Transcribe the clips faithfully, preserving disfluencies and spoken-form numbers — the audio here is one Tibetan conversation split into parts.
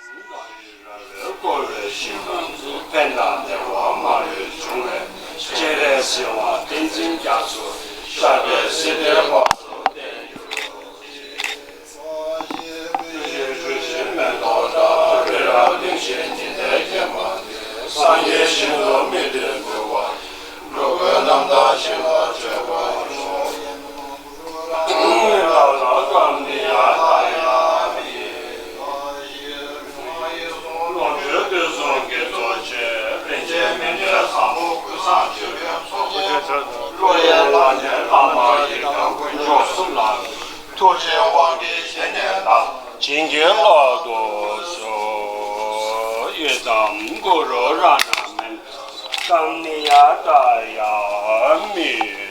བསྐོར་བའི་ཞིང་ཁམས་སུ། ཕན་དང་བདེ་བ་མ་ལུས་འབྱུང་བའི། སྤྱན་རས་གཟིགས་དབང་བསྟན་འཛིན་རྒྱ་མཚོ། ཤར་པའི་སྲིད་མཐའི་དབང་དུ་བསྟན་གྱུར་ཅིག། ཀུན་གཞི་འཁྲུལ་ཞིག་མེ་ཏོག་འདྲ། རི་རབ་གླིང་བཞི་ཉི་ཟླས་བརྒྱན་པ་འདི། སངས་རྒྱས་ཞིང་དུ་མི་མཐུན་འགྲོ་བ། འགྲོ་ཀུན་རྣམ་དག་ཞིང་ལ་སྤྱོད་པར་ཤོག། བདག་ལ་ཀམ་ནི་ཡ་ཏཱ་ཡ་མི། ལོངས་སྤྱོད་དུས་གསུམ་དགེ་ཚོགས་ཆེ། རིན་ཆེན་མི་ནུས་བཟང་པོ་ཀུན་བཟང་མཆོད་པའི་ཚོགས། བློ་ཡི་བླ་མའི་བླ་མ་ཡི་དམ་དཀོན་མཆོག་གསུམ་ལ། ཐུགས་རྗེའི་དབང་གིས་བཞེས་ནས་བདག་བྱིན་གྱིས་བརླབ་ཏུ་གསོལ། ཡི་དམ་གུ་རུ་རཏྣ་མནྠ་ཀམ་ནི་ཡ་ཏཱ་ཡ་མི།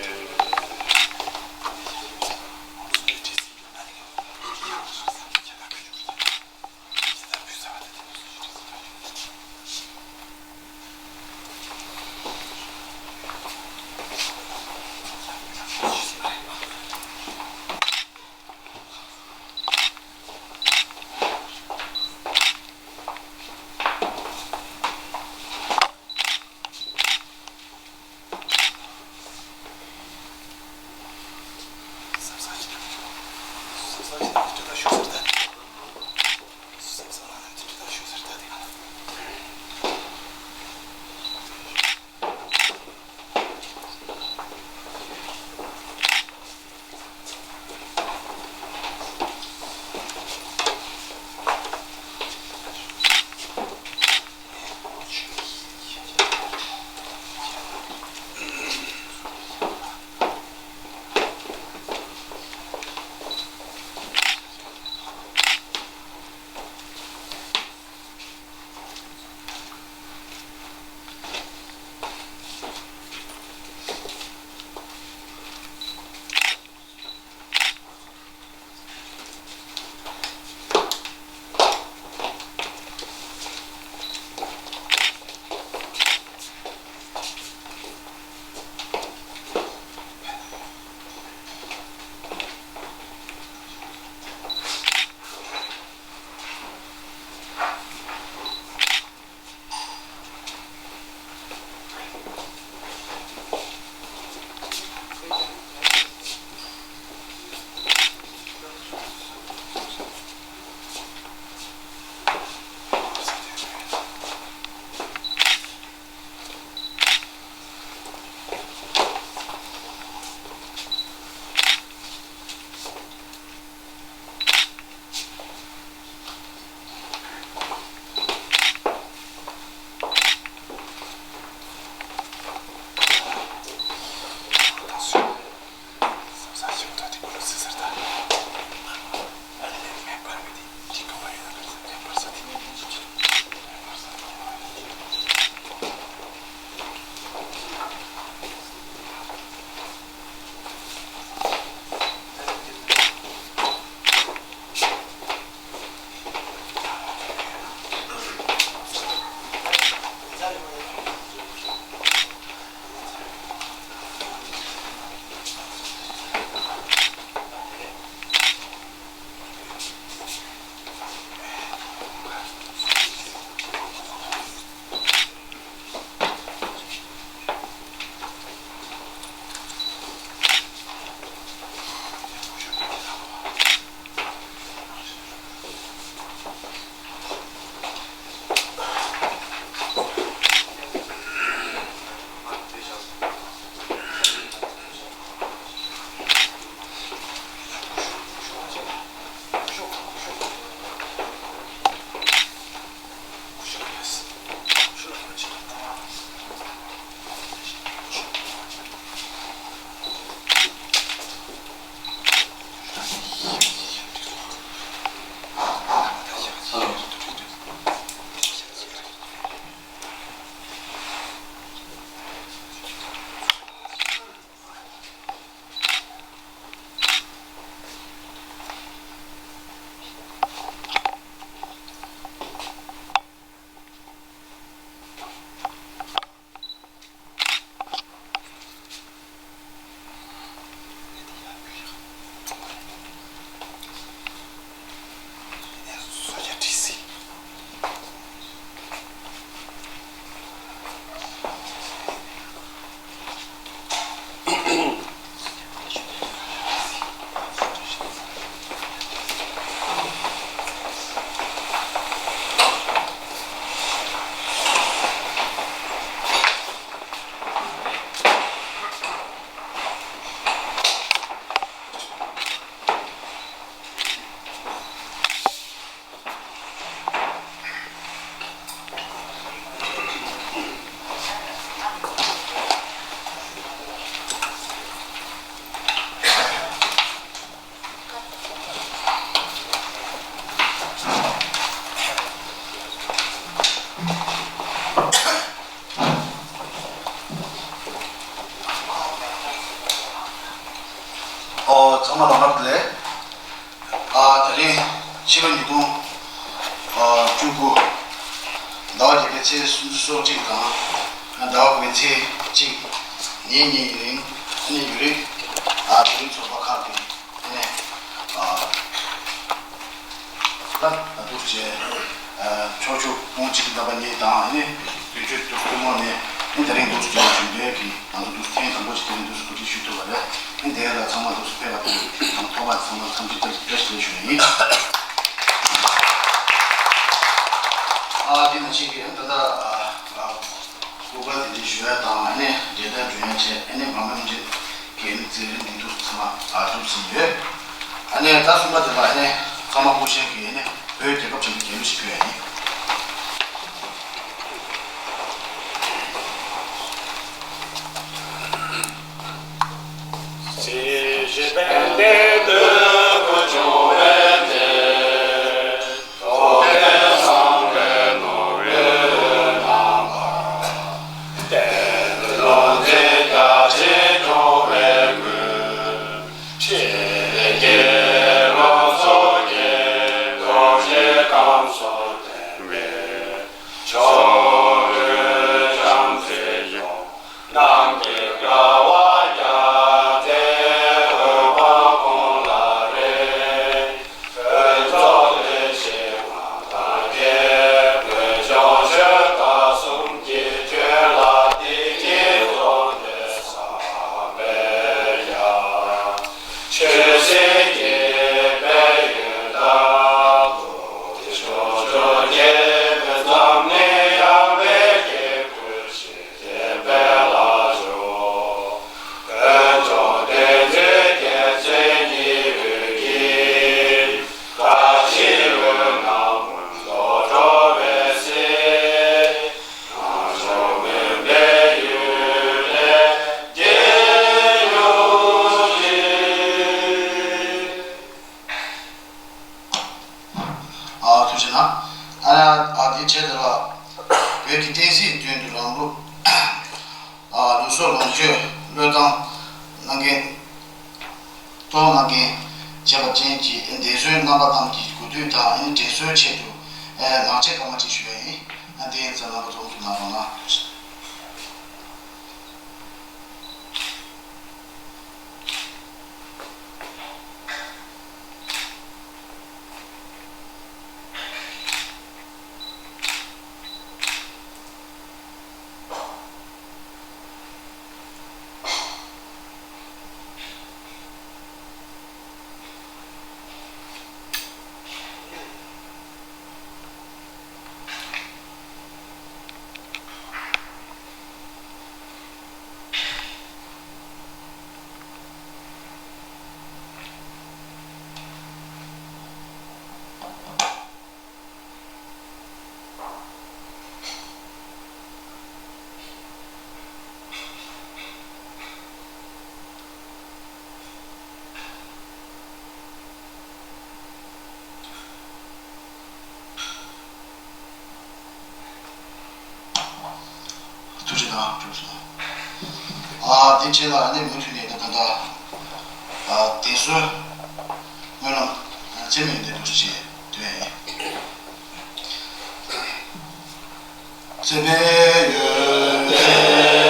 ཚེས་སོ་གཅིག་དང་ཟླ་བ་དགུ་པའི་ཚེས་གཅིག་ཉིན་གཉིས་རིང་ཨ་ནི་ཡུན་རིང་ཨ་དེ་རིང་ཚོགས་པ་ཁག་གི་ཨ་ནི་ཨ་ད་ད་འདུག་སེ་ཨ་ཕྱོགས་བཅུ་སྤུན་གཅིག་རྣམ་པ་གཉིས་དང་ཨ་ནི་དུས་མཆོད་དུ་ཐུན་མོང་ནས་ཨ་ནི་དེ་རིང་འདུག་སེ་བྱུང་བའི་གི་ང་ཚོ་འདུག་སེ་ཐེངས་དང་པོ་ཞིག་དེ་རིང་འདུག་སེ་གོ་སྒྲིག་ཞུ་ཐུབ་པ་རེད། ཨ་ནི་དེ་ལ་ཚང་མ་འདུག་སེ་ཕེབས་པ་དང་ཐོག་མ་ཚང་མ་འཚམས་འདྲི་བཀྲ་ཤིས་བདེ་ལེགས་ཞུ་ཡ་ཡིན། ཨ་དེ་ནང་བཞིན་གྱི་ད་ལྟ་ཨ་ཨ་སྐུ་པར་དེ་འདྲ་ཞུ་ཡ་དང་ཨ་ནི་འབྲེལ་ཐག་འཇུ་ཡ་བྱས་ཨ་ནི་མ་མ་མི་འཇིགས་གལ་ནི་རྩེད་རིམ་འདི་འདུག་ཚང་མ་ཨ་གྲུབ་ཟིན་ཡོད། ཨ་ནི་ད་གསུམ་པ་དེ་ལ་ཨ་ནི་ཚང་མ་སྐུ་བཞེངས་ཀྱིས་ཨ་ནི་བོད་རྒྱལ་ཁབ་ཆེན་པོའི་རྒྱལ་གླུ་ཞིག་ཕུལ་ཡ་ཡིན། ཨ་ཐུགས་རྗེ་གནང་། ཨ་ཨ་དེ་བྱས་ད་ལ་བོད་ཀྱི་བསྟན་སྲིད་དོན་དུ་རང་ལུགས་ཨ་ལུགས་སྲོལ་ལོངས་སྤྱོད་བློས་བཏང་གནང་མཁན་གཏོང་གནང་མཁན་བྱས་པ་ཅན་གྱི་འདས་གསོན་རྣམ་པ་རྣམས་ཀྱི་གོ་སྒྲིག་དང་དྲན་གསོའི་ཆེད་དུ་ཨ་ངག་བཅད་སྐར་མ་ཅིག་ཞུ་ཡ་ཡིན། ཨ་དེ་ཡིན་ཙང་རྣམ་པ་ཚོ་ཐུགས་གནང་རོགས་གནང་། ཐུགས་རྗེ་གནང་། གྲུབ་སོང་། ཨ་དེ་རྗེས་ལ་ཨ་ནི་མུ་མཐུད་ནས་ད་ད་ལྟ་ཨ་བསྟན་སྲོལ་སྨོན་ལམ་ཨ་རྩེ་མོའི་འདི་འདུག་ཅེས་འདོན་ཡ་ཡིན། རྩེ་མོའི་ཡོན་ཏན།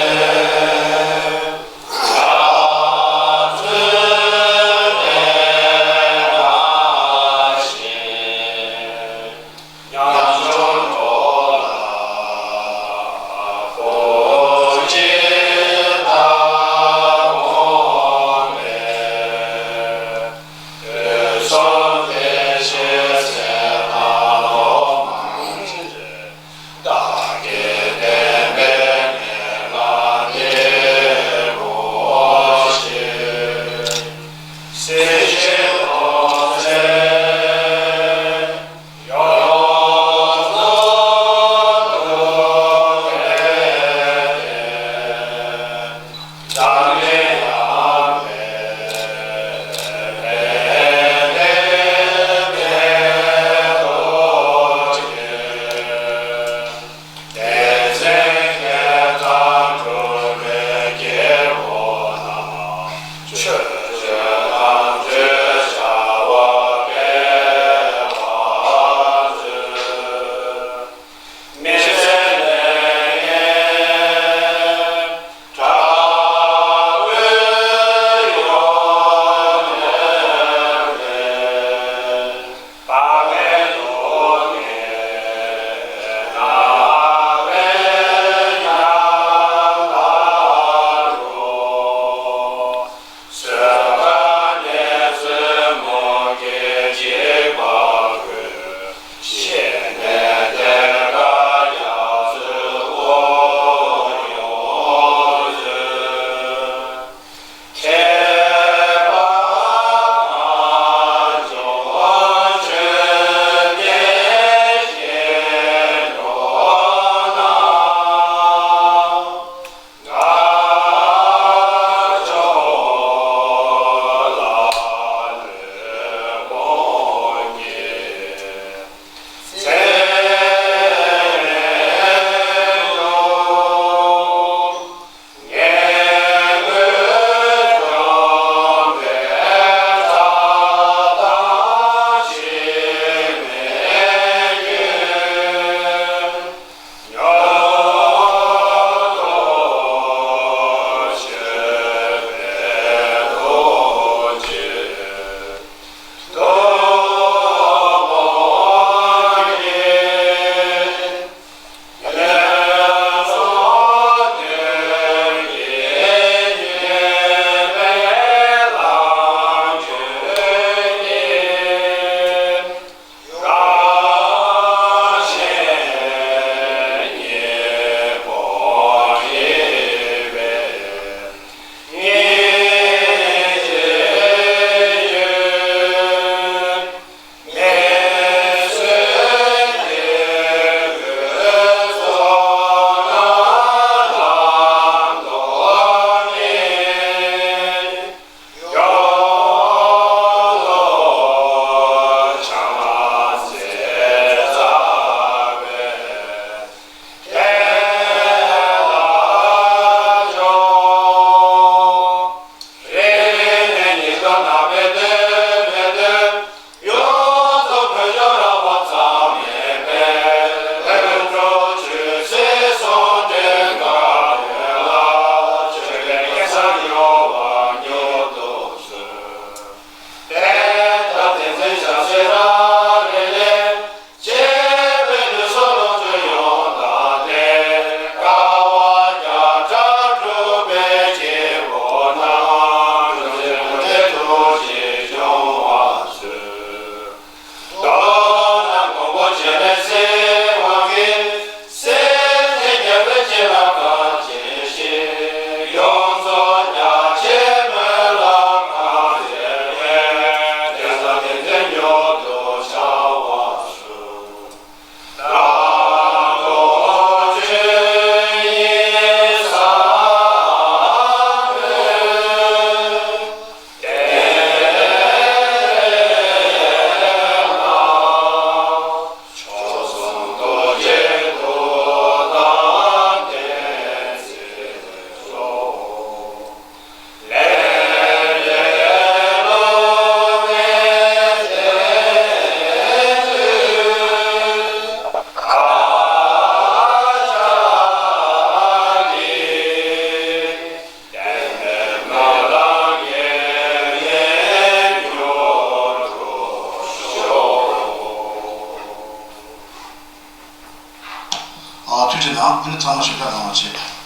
ཨ། ཐུགས་རྗེ་གནང་། ཨ་ནི་ཚང་མ་ཞབས་བཀྱག་གནང་བ་བྱེད།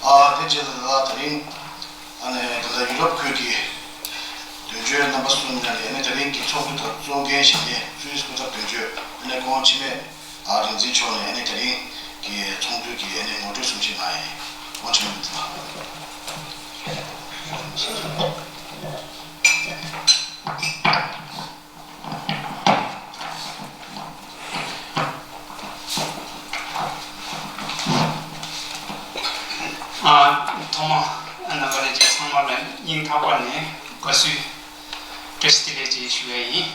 ཨ། དེ་རྗེས་ལ་ད་རིང་ཨ་ནི་ད་ལྟ་ཡུ་རོབ་ཁུལ་གྱི་དོན་གཅོད་རྣམ་པ་གསུམ་ནས་ཨ་ནི་ད་རིང་གི་ཚོགས་འདུ་དང་གཙོ་འགན་བཞེས་མཁན་སུད་སི་སྐུ་ཚབ་དོན་གཅོད་ཨ་ནི་ཁོང་འཆི་མེད་ཨ་རིག་འཛིན་མཆོག་ནས་ཨ་ནི་ད་རིང་གི་ཚོགས་འདུ་གི་ཨ་ནི་ངོ་སྤྲོད་གསུང་བཤད་གནང་ཡིན། ཁོང་འཆི་མེད་རིག་འཛིན་ལགས། ཨ། ཐོག་མར་རྣམ་པ་ལྷན་རྒྱས་ཚང་མ་ལ་སྙིང་ཐག་པ་ནས་དགའ་བསུའི་བཀྲ་ཤིས་བདེ་ལེགས་ཅེས་ཞུ་ཡ་ཡིན།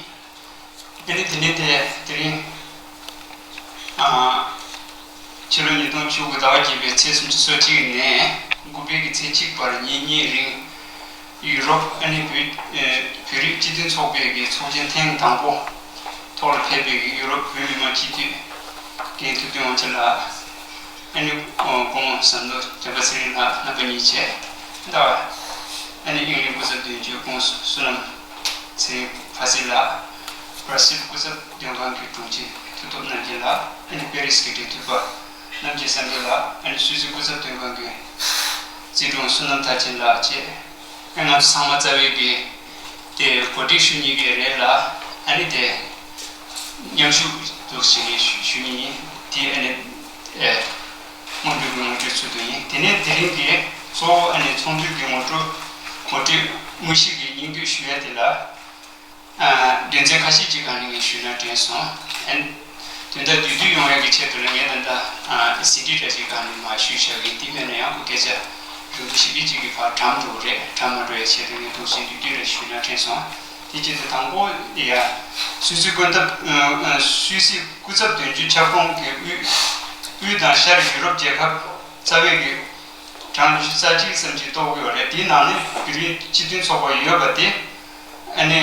ཨ་ནི་དེ་ནས་དེ་དེ་རིང་ཨ། ཕྱི་ལོ་ཉིས་སྟོང་བཅུ་དགུ་ཟླ་བ་བརྒྱད་པའི་ཚེས་སུམ་ཅུ་སོ་གཅིག་ནས་དགུ་པའི་གི་ཚེས་གཅིག་བར་ཉིན་གཉིས་རིང་ཡུ་རོབ་ཨ་ནི་བོད་ཨེ་བོད་རིགས་སྤྱི་མཐུན་ཚོགས་པའི་གི་ཚོགས་ཆེན་ཐེངས་དང་པོ་ཐོག་ལ་ཕེབས་པའི་གི་ཡུ་རོབ་བོད་མི་མང་སྤྱི་འཐུས་འགན་ཐུབ་བསྟན་དབང་ཆེན་ལགས། ཨ་ནི་སྐུ་ངོ་ཟམ་གདོང་དོན་གྲུབ་ཚེ་རིང་ལགས་རྣམ་པ་གཉིས་བཅས་ད་ཨ་ནི་དབྱིན་ལན་སྐུ་ཚབ་དོན་གཅོད་སྐུ་ངོ་བསོད་ནམས་ཚེ་རིང་ཕ་སི་ལགས། བར་སེལ་སྐུ་ཚབ་དོན་ཁང་གི་དྲུང་ཆེ་མཐུ་སྟོབས་རྣམ་རྒྱལ་ལགས། ཨ་ནི་པེ་རིས་ཀྱི་འབྲེལ་མཐུད་པ་རྣམ་རྒྱལ་བསམ་འཕེལ་ལགས། ཨ་ནི་སུད་སི་སྐུ་ཚབ་དོན་ཁང་གི་རྩིས་དྲུང་བསོད་ནམས་མཐར་ཕྱིན་ལགས་བཅས། ཨ་ང་ཚོ་ཚང་མ་རྩ་བའི་གི་དེ་གོ་སྒྲིག་ཞུ་མཁན་གྱི་རེད་ལ། ཨ་ནི་དེ་མཉམ་ཞུགས་འདུག་ཞེས་ཞུ་ཞུ་མཁན་ཡིན། དེ་ཨ་ནི་ཨེ་སྔོན་འགྲོའི་གི་ངོ་སྤྲོད་ཚུལ་དུ་ཡིན། དེ་ནས་དེ་རིང་གི་གཙོ་བོ་ཨ་ནི་ཚོགས་འདུའི་གི་ངོ་སྤྲོད་ངོ་སྤྲོད་དངོས་གཞི་གི་སྙིང་བསྡུས་ཞུ་ཡ་དེ་ལ། ཨ། དོན་ཚན་ཁ་ཤས་ཅིག་སྒང་ནས་ངས་ཞུས་ན་དྲན་སོང་། ཨན། དོན་དག་བསྡུས་བསྡུས་ཡོང་ཡག་གི་ཆེད་དུ་ལ་ངས་ད་ལྟ་ཨ་ཟིན་བྲིས་འདྲ་ཞིག་སྒང་ནས་མར་ཞུས་བཞག་གི། དེ་མིན་ན་ཡང་ཁོ་སྐད་ཆ་རིང་པོ་ཞེ་གི་ཅིག་གི་བར་གྲམ་འགྲོ་གི་རེད། གྲམ་མ་འགྲོ་ཡག་ཆེད་དུ་ངས་འདུག་སེ་བསྡུས་བསྡུས་རེ་ཞུས་ན་དྲན་སོང་། དེ་ཆེད་དུ་དང་པོ་ཡ། སུད་སི་སྐུ་ཚབ་ཨ། སུད་སི་སྐུ་ཚབ་དོན་གཅོད་ཁྱབ་ཁོངས་ཀྱི་དབུས་དབུས་དང་ཤར་ཡུ་རོབ་རྒྱལ་ཁབ་རྩ་བའི་གི་གྲངས་ཉི་ཤུ་རྩ་གཅིག་ཙམ་ཅིག་གཏོགས་ཀྱི་ཡོད་རེད། དེའི་ནང་ནས་བོད་རིགས་སྤྱི་མཐུན་ཚོགས་པ་ཡོད་པ་དེ་ཨ་ནི་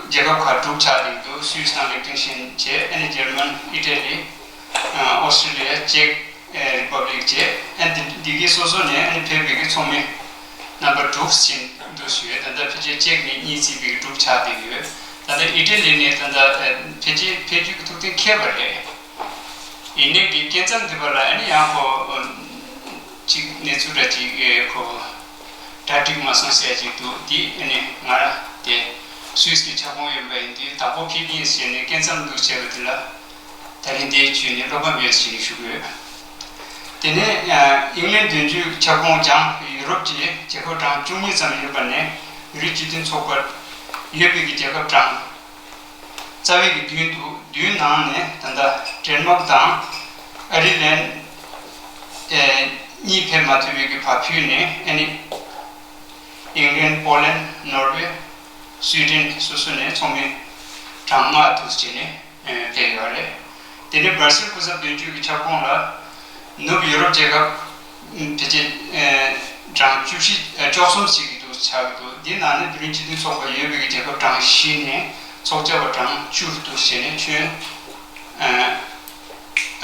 རྒྱལ་ཁབ་ཁག་དྲུག་ཆགས་བསྡད་ཀྱི་འདུག་སུད་སི་དང་ལིག་ཏེན་ཤན་བཅས། ཨ་ནི་འཇར་མན། ཨི་ཊ་ལི། ཨོ་སི་ཊྲེ་ལི་ཡ། ཅེཀ་རི་པབ་ལིག་བཅས། ཨ་ནི་འདི་གའི་སོ་སོ་ནས་ཨ་ནི་ཕེབས་པའི་གི་ཚོགས་མི་རྣམ་པ་དྲུག་ཟིན་འདུག་ཞུས། ད་ལྟ་ཕལ་ཆེར་ཅེཀ་ནས་གཉིས་བརྩིས་པའི་གི་དྲུག་ཆགས་བསྡད་ཀྱི་ཡོད། ད་ལྟ་ཨི་ཊ་ལི་ནས་ད་ལྟ་ཕལ་ཆེར་ཕེབས་རྒྱུ་གི་ཐུགས་གཏན་འཁེལ་བ་རེད། ཡིན་ནའི་གི་སྐབས་མཚམས་འདི་པ་ལ་ཨ་ནི་ཡང་ཁོ་ཅིག་གནས་ཚུལ་འདྲ་ཅིག་ཨེ་ཁོ་གྲ་སྒྲིག་མ་སོང་ཟེར་ཅིག་འདུག་འདི་ཨ་ནི་ང་རང་དེ་སུད་སི་གི་ཁྱབ་ཁོངས་ཡིན་པ་ཡིན་དུས་དང་པོ་ཕེབས་ཀྱི་ཡིན་ཟེར་ནས་སྐབས་མཚམས་འདུག་བྱས་པ་དེ་ལ་ད་རིང་འདིའི་བརྒྱུད་ནས་བློ་ཕམ་ཡོད་ཟེར་ནས་ཞུ་གི་ཡོད། དེ་ནས་ཨ་ཨིང་ལན་དོན་གཅོད་ཁྱབ་ཁོངས་ཀྱང་ཡུ་རོབ་ཀྱི་རྒྱལ་ཁབ་གྲངས་བཅུ་གཉིས་ཙམ་ཡོད་པ་ནས་བོད་རིགས་སྤྱི་མཐུན་ཚོགས་པར་ཡོད་པའི་གི་རྒྱལ་ཁབ་གྲངས་རྩ་བའི་གི་བདུན་འདུག་བདུན་ནང་ནས་ད་ལྟ་ཌེན་མཱག་དང་ཨ་རི་ལན་ཨེ་གཉིས་ཕེབས་མ་ཐུབ་པའི་གི་བར་ཕུད་ནས་ཨ་ནི་ཨིང་ལན། པོ་ལན། ནོར་ཝེ། སུའི་ཌེན་སོ་སོ་ནས་ཚོགས་མི་གྲངས་ལྔ་འདུག་བྱས་ནས་ཨེ་ཕེབས་ཡོད་རེད། དེ་ནས་སྦར་སིལ་སྐུ་ཚབ་དོན་གཅོད་ཀྱི་ཁྱབ་ཁོངས་ལ་ནུབ་ཡུ་རོབ་རྒྱལ་ཁབ་ཕལ་ཆེར་ཨེ་གྲངས་བཅུ་བཞི་ཨེ་བཅུ་གསུམ་ཞིག་གི་འདུག་ཆགས་ཀྱི་འདུག་འདི་ནང་ནས་བོད་རིགས་སྤྱི་མཐུན་ཚོགས་པ་ཡོད་པའི་གི་རྒྱལ་ཁབ་གྲངས་བཞི་ནས་ཚོགས་བཅར་བ་གྲངས་བཅུ་འདུག་བྱས་ནས་ཁྱོན་ཨ་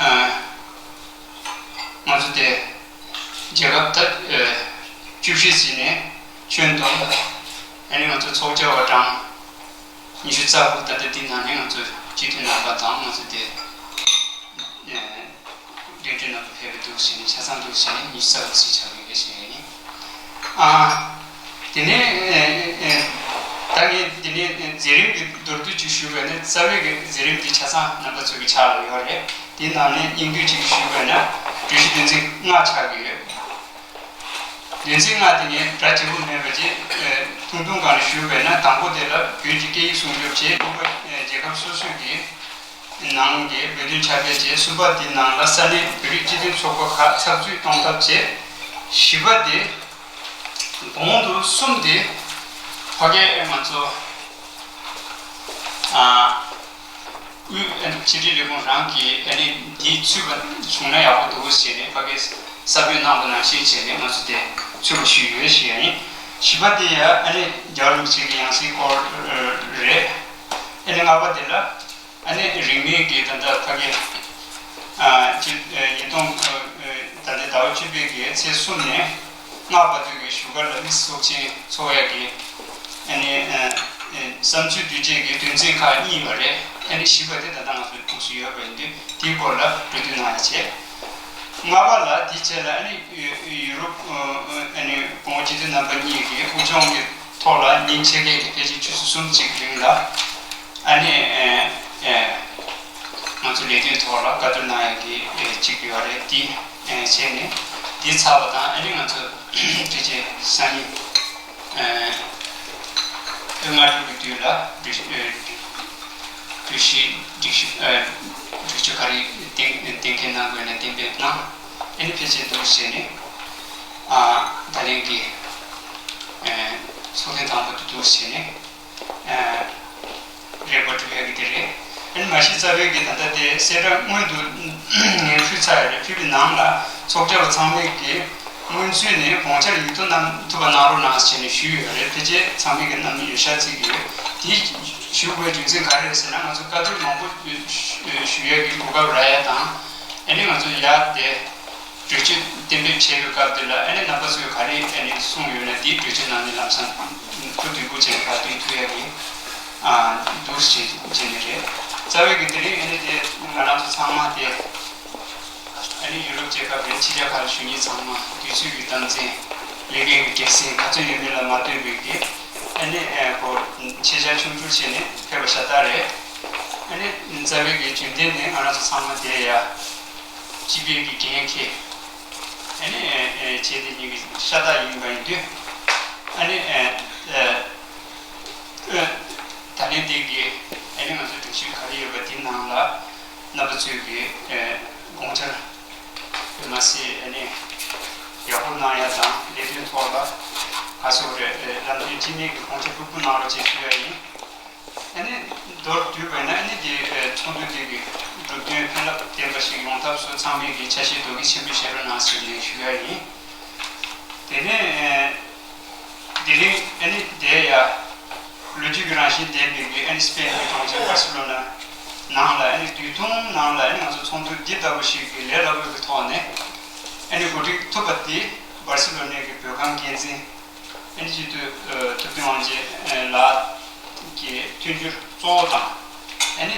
ཨ་ང་ཚོ་དེ་རྒྱལ་ཁབ་ད་ཨ་བཅུ་བཞི་ཟིན་ནས་ཁྱོན་བསྡོམས་ཨ་ནི་ང་ཚོ་ཚོགས་བཅར་བ་གྲངས་ཉི་ཤུ་རྩ་དགུ། ད་ལྟ་འདི་ནང་ནས་ང་ཚོ་སྤྱི་འཐུས་རྣམ་པ་དང་ང་ཚོ་དེ་ཨ་འགན་འཁྲི་རྣམ་པ་ཕེབས་པའི་འདུག་ཟེར་ནས་ཆ་ཚང་འདུག་ཟེར་ནས་ཉི་ཤུ་རྩ་དགུ་ཟིན་ཆགས་ཡོད་ཟེར་ཡ་ཡིན། ཨ། དེ་ནས་ཨ་ཨ་ད་ངས་དེ་ནས་མཛད་རིམ་གྱི་མདོར་བསྡུས་ཅིག་ཞུས་པ་ཡིན་ན། རྩ་བའི་གི་མཛད་རིམ་འདི་ཆ་ཚང་རྣམ་པ་ཚོ་གི་ཕྱག་ལ་ཡོད་རེད། དེའི་ནང་ནས་སྙིང་བསྡུས་ཅིག་ཞུས་པ་ཡིན་ན་གྲོས་གཞི་དོན་ཚན་ལྔ་ཆགས་ཀྱི་ཡོད། དོན་ཚན་ལྔ་དེ་ངས་སྒྲ་བརྗེ་པོ་མེད་པ་ཅིག་ཨ་ཐུང་ཐུང་སྒང་ནས་ཞུས་པ་ཡིན་ན། དང་པོ་དེ་ལ་བོད་ཀྱི་སྐད་ཡིག་སྲུང་སྐྱོབ་བྱས། གཉིས་པ་ཨ་རྒྱལ་ཁབ་སོ་སོའི་གི་ནང་གི་བོད་དོན་ཁྱབ་སྤེལ་བྱས། གསུམ་པ་དེའི་ནང་ལ་ས་གནས་བོད་རིགས་སྤྱི་མཐུན་ཚོགས་པ་ཁག་ཚགས་ཚུད་གཏོང་ཐབས་བྱས། བཞི་པ་དེ་གོང་དུ་གསུམ་དེ་ཕ་གིའི་ང་ཚོ་ཨ་དབུས་ཕྱི་དྲིལ་ལས་ཁུངས་རང་གིས་ཨ་ནི་འདི་ཚུད་པ་བྱུང་ན་ཡག་པོ་འདུག་ཟེར་ནས་ཕ་གིས་གསར་འགོད་གནང་བ་ནང་བཞིན་བྱས་ནས་ང་ཚོ་དེ་ཚུད་པ་ཞུས་ཡོད་ཞུ་ཡ་ཡིན། བཞི་པ་དེ་ཡང་ཨ་ནི་རྒྱལ་བ་རིན་པོ་ཆེ་གི་ཡང་སྲིད་སྐོར་རེད། ཨ་ནི་ལྔ་པ་དེ་ལ་ཨ་ནི་རིང་མིན་གྱི་ད་ལྟ་ཕ་གི་ཨ་ཅི་ཉིས་སྟོང་ད་ལྟའི་ཟླ་བ་བཅུ་པའི་གི་ཚེས་གསུམ་ནས་ལྔ་བར་དུ་གི་བཞུགས་སྒར་ལ་མི་ཚོགས་ཆེན་འཚོགས་ཡ་གི་ཨ་ནི་བསམ་ཚུལ་བསྡུ་བྱེད་ཀྱི་དོན་ཚན་ཁག་གཉིས་ཡོད་རེད། ཨ་ནི་བཞི་པ་དེ་ད་ལྟ་ང་ཚོའི་ཐུགས་སུ་ཡོད་པ་ཡིན་དུས་དེའི་སྐོར་ལ་གྲོས་བསྡུར་གནང་ཡ་བྱས། ལྔ་པ་ལ་དེའི་རྗེས་ལ་ཨ་ནི་ཡུ་རོབ་ཨ་ནི་སྐུ་ངོ་སྤྱི་འཐུས་རྣམ་པ་གཉིས་ཀྱིས་དབུ་སྐྱོང་གི་ཐོག་ལ་ཉིན་ཕྱེད་ཀའི་གི་ཕལ་ཆེར་ཆུ་ཚོད་གསུམ་གཅིག་རིང་ལ་ཨ་ནི་ཨ་ཨ་ང་ཚོ་ལས་དོན་ཐོག་ལ་བཀའ་བསྡུར་གནང་ཡ་གི་ཨ་གཅིག་ཡོད་རེད། དེ་ཨ་བྱས་ནས་དེ་ཚར་བ་དང་ཨ་ནི་ང་ཚོ་ཕལ་ཆེར་སང་ཉིན་ཨ་སྔ་དྲོ་གི་དུས་ལ་འགྲུལ་འགྲུལ་བཞུད་སྒྲིག་གཞི་ཨ་སྒྲིག་གཞི་ག་རེ་གཏན་གཏན་འཁེལ་གནང་དགོས་ན་གཏན་འབེབས་གནང་། ཨ་ནི་ཕལ་ཆེར་འདུག་བྱས་ནས་ཨ་ད་ལན་གྱི་ཨ་ཚོགས་ཐེངས་དང་པོ་དེ་འདུག་བྱས་ནས་ཨ་རེས་པ་གྲུབ་ཡག་གི་དེ་རེད། ཨ་ནི་མ་གཞི་རྩ་བའི་གི་ད་ལྟ་དེ་གསལ་བསྒྲགས་སྔོན་དུ་ངས་ཕུལ་ཚར་ཡོད་རེད། ཕུལ་བའི་ནང་ལ་ཚོགས་བཅར་བ་ཚང་མས་ཀྱི་སྔོན་ཚུད་ནས་དགོངས་འཆར་ཡིག་ཐོག་གནང་ཐུབ་པ་གནང་རོགས་གནང་ཟེར་ནས་ཞུས་ཡོད་རེད། ཕལ་ཆེར་ཚང་མས་ཀྱི་གནང་ཡོད་ཤག་བརྩི་གི་ཡོད། དེ་ཞུ་དགོས་རྒྱུ་མཚན་ག་རེ་རེད་ཟེར་ན། ང་ཚོ་བཀའ་བསྡུར་མང་པོ་ཞུ་ཡས་ཀྱི་གོ་སྐབས་རག་ཡ་དང་། ཨ་ནི་ང་ཚོ་ཡར་དེ་གྲོས་ཆོད་གཏན་འབེབས་བྱས་པའི་སྐབས་དེ་ལ་ཨ་ནི་རྣམ་པ་ཚོས་ག་རེ་ཨ་ནི་གསུངས་ཡོད་ན་དེའི་གྲོས་ཆོད་ནང་ནས་ལམ་སང་ཐུགས་མཐུན་པོ་བྱས་ནས་ཕར་བསྟུན་ཐུབ་ཡ་གི་འདུག་བྱས་བྱས་ནས་རེད། རྩ་བའི་གི་དེ་རིང་ཨ་ནི་དེ་ང་རང་ཚོ་ཚང་མ་དེ་ཨ་ནི་ཡུ་རོབ་རྒྱལ་ཁབ་རེད། ཕྱི་རྒྱལ་ཁག་ལ་བཞུགས་མཁན་ཚང་མ་དུས་ཚོད་ཀྱི་དམ་འཛིན། ལས་འགན་གྱི་འགན་འཛིན་ག་ཚོད་ཡོད་མེད་ལ་མ་ལྟོས་པའི་གི་ཨ་ནི་ཨ་ཁོ་ཆེད་བཅར་ཆུང་བསྒྱུར་བྱས་ནས་ཕེབས་པ་ཤ་སྟག་རེད། ཨ་ནི་རྩ་བའི་གི་རྒྱུན་ལྡན་ནས་ང་རང་ཚོ་ཚང་མ་དེ་ཡ་སྤྱི་པའི་གི་འགན་འཁྱེར་ཨ་ནི་ཨ་ཨ་བྱས་ཏེ་ཉིན་གི་ཤ་སྟག་ཡིན་པ་ཡིན་དུས་ཨ་ནི་ཨ་ཨ་ཨ་ད་ལན་དེ་གི་ཨ་ནི་ང་ཚོ་སྒྲིག་གཞི་ག་རེ་ཡོད་པ་དེ་ནང་ལ་རྣམ་པ་ཚོས་གི་ཨ་དགོངས་འཆར་མ་ཟད་ཨ་ནི་ཡག་པོ་གནང་ཡ་དང་ལས་དོན་ཐོག་ལ་ག་ཚོད་རེད་ལམ་སྟོན་རྩིས་མེད་ཀྱི་དགོངས་འཆར་ཕུར་བུ་གནང་རོགས་ཅེས་ཞུ་ཡ་ཡིན། ཨ་ནི་མདོར་བསྡུས་པ་ཡིན་ན་ཨ་ནི་དེ་ཚོགས་འདུ་དེ་གི་གྲུབ་དོན་ཕན་རླབས་ལྡན་པ་ཞིག་ཡོང་ཐབས་སུ་ཚང་མས་ཀྱི་ཆ་ཤས་རྡོག་རྒྱན་ཆེན་པོས་བཞེས་རོགས་གནང་ཟེར་ནས་ཞུ་ཡ་ཡིན། དེ་ནས་དེ་རིང་ཨ་ནི་དེ་ཡ་ལོ་རྒྱུས་ཀྱི་རང་བཞིན་ལྡན་པའི་གི་ཨ་ནི་སྤེན་གྱི་གྲོང་ཁྱེར་བར་སི་ལོ་ན་ནང་ལ་ཨ་ནི་དུས་ཐུང་ནང་ལ་ཨ་ནི་ང་ཚོ་ཚོགས་འདུ་འདི་ལྟ་བུ་ཞིག་གི་ལས་སླ་པོའི་གི་ཐོག་ནས་ཨ་ནི་གོ་སྒྲིག་ཐུབ་པ་འདི་བར་སི་ལོ་ནའི་གི་བོད་ཁང་འགན་འཛིན་ཨ་ནི་སྤྱི་འཐུས་ཐུབ་བསྟན་དབང་རྒྱལ་ལགས་ཀྱི་མཐུན་འགྱུར་གཙོ་བོ་དང་ཨ་ནི་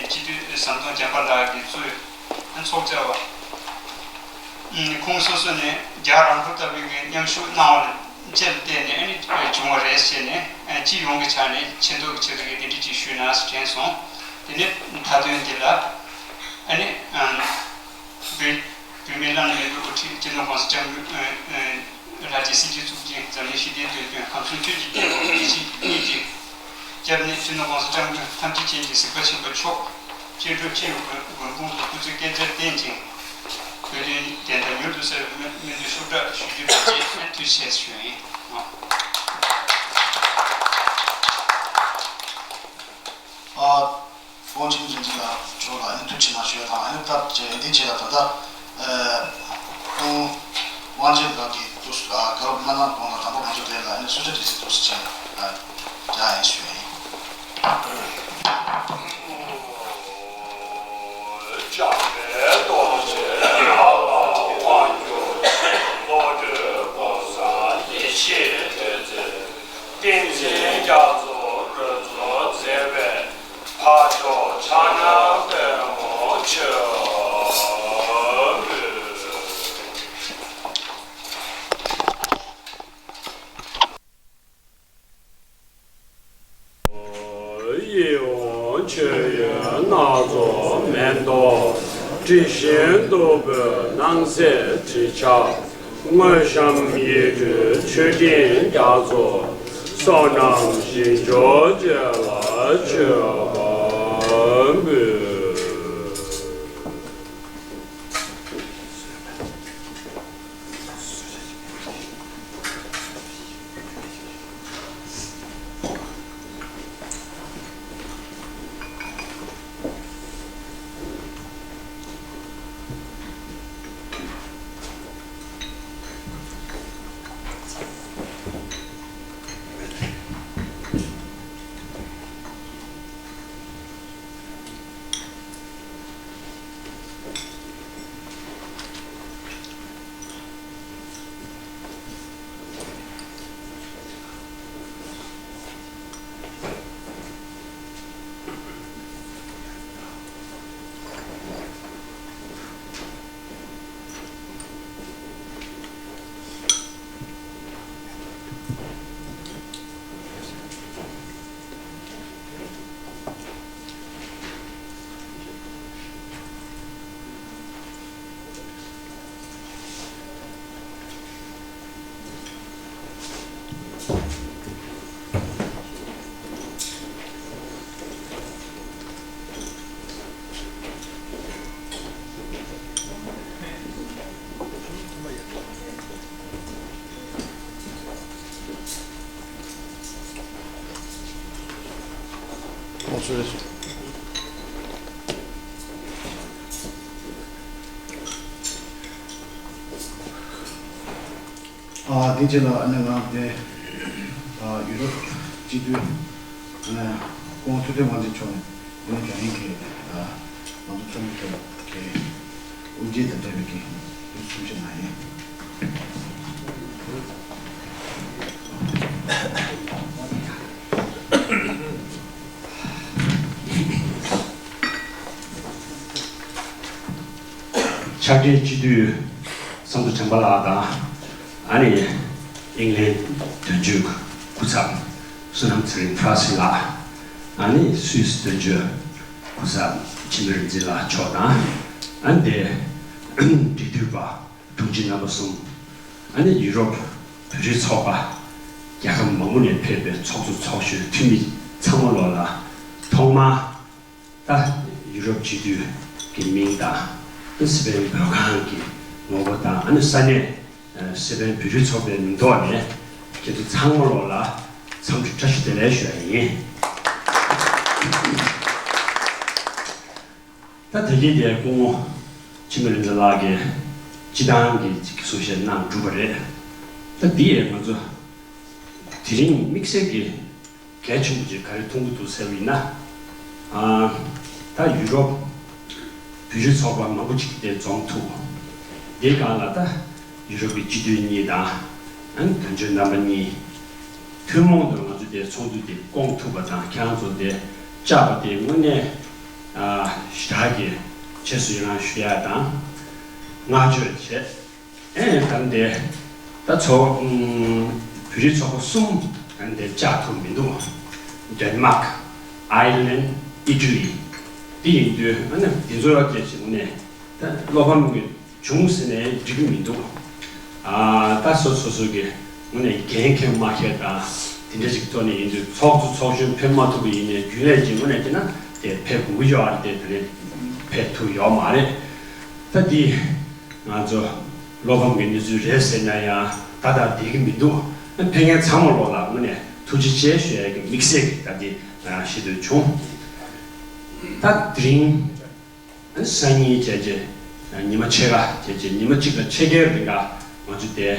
སྤྱི་འཐུས་ཟམ་གདོང་རྒྱམ་པ་ལགས་ཀྱིས་གཙོས་ཚོགས་བཅར་བ་ཁོང་སོ་སོ་ནས་རྒྱ་རང་གྲོལ་ལྟ་བུའི་གི་མཉམ་ཞུགས་གནང་བ་བཅས་ལ་བརྟེན་ནས་ཨ་ནི་བྱུང་བ་རེད་ཟེར་ནས་སྤྱི་ཡོངས་ཀྱི་ཆ་ནས་མཁྱེན་རྟོགས་ཀྱི་ཆེད་དུ་གི་གདན་འདྲེན་ཅིག་ཞུས་ན་དྲན་སོང་། དེ་ནས་མཐའ་དོན་འདི་ལ་ཨ་ནི་བོད་བོད་མིའི་བླ་ན་མེད་པའི་དབུ་ཁྲིད་སྤྱི་ནོར་༸གོང་ས་༸སྐྱབས་མགོན་ལྷ་རྗེ་སྲིད་ཞིའི་གཙུག་རྒྱན་འཛམ་གླིང་ཞི་བདེའི་དོན་སྤྱོད་ཁམས་གསུམ་ཆོས་ཀྱི་རྒྱལ་པོ་ཡེ་ཤེས་ཀྱི་སྐུ་ཅིག་སྐྱབས་གནས་སྤྱི་ནོར་༸གོང་ས་༸སྐྱབས་མགོན་ཐམས་ཅད་མཁྱེན་ཅིང་གཟིགས་པ་ཆེན་པོ་མཆོག་སྤྱི་འགྲོ་སྤྱི་ཡི་མགོན་དཔུང་དུ་སྐུ་ཚེ་བསྐལ་བརྒྱར་བརྟན་ཅིང་། བོད་དོན་བདེན་མཐའ་མྱུར་དུ་གསལ་བའི་སྨོན་འདུན་ཤུགས་དྲག་ཞུ་རྒྱུ་དང་བཅས་ཐུགས་རྗེ་ཆེ་ཞུ་ཡིན། ཨ། དབང་ཆེན་རིག་འཛིན་ལགས་མཆོག་ལ་ཨ་ནི་ཐུགས་རྗེ་གནང་ཞུ་ཡ་དང་། ཨ་ནི་སྟབས་བདེ་འདི་བྱས་ལ་ད་ལྟ་ཨ་ཁོང་དབང་ཆེན་ལགས་ཀྱིས་དུས་སུ་ཨ་སྐབས་མ་གནང་གོང་ལ་དང་པོ་ང་ཚོ་དེ་ལ་ཨ་ནི་གསོལ་ཇ་འདྲི་སེ་དུས་སུ་བྱས་ཨ་རྒྱག་ཡིན་ཞུ་ཡ་ཡིན། འཇམ་དཔལ་རྡོ་རྗེ་ཡར་ལ་དབང་བསྒྱུར། བློ་གྲོས་ཀུན་བཟང་ཡེ་ཤེས་རྡོ་རྗེ། ཏིང་འཛིན་རྒྱ་མཚོ་རོལ་མཚོ་མཛད་པའི། འཕགས་མཆོག་ཕྱག་ཉར་པད་མོ་མཆོད་འབུལ། ཡིད་འོང་མཆོད་ཡོན་སྣ་ཚོགས་མེ་ཏོག་དྲི་ཞིམ་བདུག་སྤོས་སྣང་གསལ་དྲི་ཆབ། དངོས་བཤམས་ཡིད་སྤྲུལ་མཆོད་སྤྲིན་རྒྱ་མཚོ། བསོད་ནམས་ཞིང་མཆོག་བཅས་ལ་མཆོད་པ་འབུལ། ཨ་དེ་རྗེས་ལ་ཨ་ནི་ང་དེ་ཨ་ཡུ་རོབ་སྤྱི་འཐུས་ཨ་ནི་སྐུ་ངོ་ཐུབ་བསྟན་དབང་ཆེན་མཆོག་ནས་དེ་ནས་རྒྱ་ཡིན་གྱི་ཨ་ང་ཚོ་ཚོགས་མི་ཚོ་གི་དབུ་འབྱེད་དང་འབྲེལ་བའི་གི་གསུང་བཤད་གནང་ཡིན། ཕྱག་སྦྲེལ་སྤྱི་འཐུས་བསམ་གྲུབ་བྱམས་པ་ལགས་དང་། ཨ་ནི་ཨིང་ལན་དོན་གཅོད་སྐུ་ཚབ་བསོད་ནམས་ཚེ་རིང་ཕྲ་སི་ལགས། ཨ་ནི་སུད་སི་དོན་གཅོད་སྐུ་ཚབ་འཆི་མེད་རིག་འཛིན་ལགས་མཆོག་དང་། ཨ་ནི་དེ་འབྲེལ་མཐུད་པ་དྲུང་ཆེ་རྣམ་པ་གསུམ། ཨ་ནི་ཡུ་རོབ་བོད་རིགས་ཚོགས་པ་རྒྱལ་ཁབ་མང་པོ་ནས་ཕེབས་པའི་ཚོགས་གཙོ་ཚོགས་གཞོན་འཐུས་མི་ཚང་མ་ལོ་ལ་ཐོག་མར། ད་ཡུ་རོབ་སྤྱི་འཐུས་ཀྱི་མིང་དང་། སི་པན་བོད་ཁང་གི་ངོ་བོ་དང་། ཨ་ནི་ས་གནས་སི་པན་བོད་རིགས་ཚོགས་པའི་མིང་ཐོག་ནས་ཁྱེད་ཚོ་ཚང་མ་ལོ་ལ་འཚམས་འདྲི་བཀྲ་ཤིས་བདེ་ལེགས་ཞུ་ཡ་ཡིན། ད་དེ་རིང་དེ་སྐུ་ངོ་འཆི་མེད་རིག་འཛིན་ལགས་ཀྱིས་སྤྱི་བཏང་གི་གསུང་བཤད་གནང་གྲུབ་པ་རེད། ད་འདི་ཡས་ང་ཚོ་དེ་རིང་དམིགས་བསལ་གྱི་གལ་ཆེན་པོ་ཅིག་ག་རེ་མཐོང་གི་འདུག་ཟེར་བ་ཡིན་ན། ཨ། ད་ཡུ་རོབ་བོད་རིགས་ཚོགས་པ་མང་པོ་ཅིག་དེ་འཛོམས་ཐུབ། དེའི་སྒང་ལ་ད་ཡུ་རོབ་ཀྱི་སྤྱི་འཐུས་གཉིས་དང་། ཨ་ནི་དོན་གཅོད་རྣམ་པ་གཉིས། ཐུན་མོང་དུ་ང་ཚོ་དེ་ཚོགས་འདུ་དེ་བསྐོང་ཐུབ་པ་དང་། ཁྱེད་རང་ཚོ་དེ་བཅར་བ་དེ་དངོས་གནས་ཨ་ཞེ་དྲག་གི་རྗེས་སུ་ཡི་རང་ཞུ་ཡ་དང་བསྔགས་བརྗོད་བྱེད། ཨེ་ད་འདི་ད་ཚོ་ཨུམ་བོད་རིགས་ཚོགས་པ་གསུམ་ད་འདི་བཅར་ཐུབ་མི་འདུག་ཌེན་མཱག་ཨའི་ལན། ཨི་ཊ་ལི། འདི་ཡིན་དུས་ཨ་ནི་འདི་ཚོ་ཡོད་ཀྱི་ཞིག་ནས་ད་བློ་ཕམ་གྱི་བྱུང་ཟེར་ནས་འགྲིག་གི་མི་འདུག་ཨ་ད་སོ་སོ་སོ་གི་ངོས་ནས་འགན་འཁྱེར་མ་འཁྱེར་དང་དེ་འདྲ་ཞིག་ཐོག་ནས་ཡིན་དུས། ཚོགས་གཙོ་ཚོགས་གཞོན་ཕེབས་མ་ཐུབ་པ་ཡིན་ནའི་རྒྱུན་ལས་ཀྱི་ངོས་ནས་བྱས་ན་དེ་ཕེབས་དགོས་ཀྱི་ཡོད་རེད་དེ། དེ་ནས་ཕེབས་ཐུབ་ཡོད་མ་རེད། ད་འདི་ང་ཚོ་བློ་ཕམ་གྱི་གནས་ཚུལ་རེད་ཟེར་ན་ཡང་ད་ལྟ་བསྡད་ཀྱི་མི་འདུག་ཕེབས་མཁན་ཚང་མ་ལོ་ལ་ངོས་ནས་ཐུགས་རྗེ་ཆེ་ཞུ་ཡ་གི་དམིགས་བསལ་གྱི་ད་འདི་ཞུ་འདོད་བྱུང་། ད་དེ་རིང་སང་ཉིན་བྱས་རྗེས་ཉི་མ་ཕྱེད་ཀ་བྱས་རྗེས་ཉི་མ་གཅིག་དང་ཕྱེད་ཀའི་རིང་ལ་ང་ཚོ་དེ་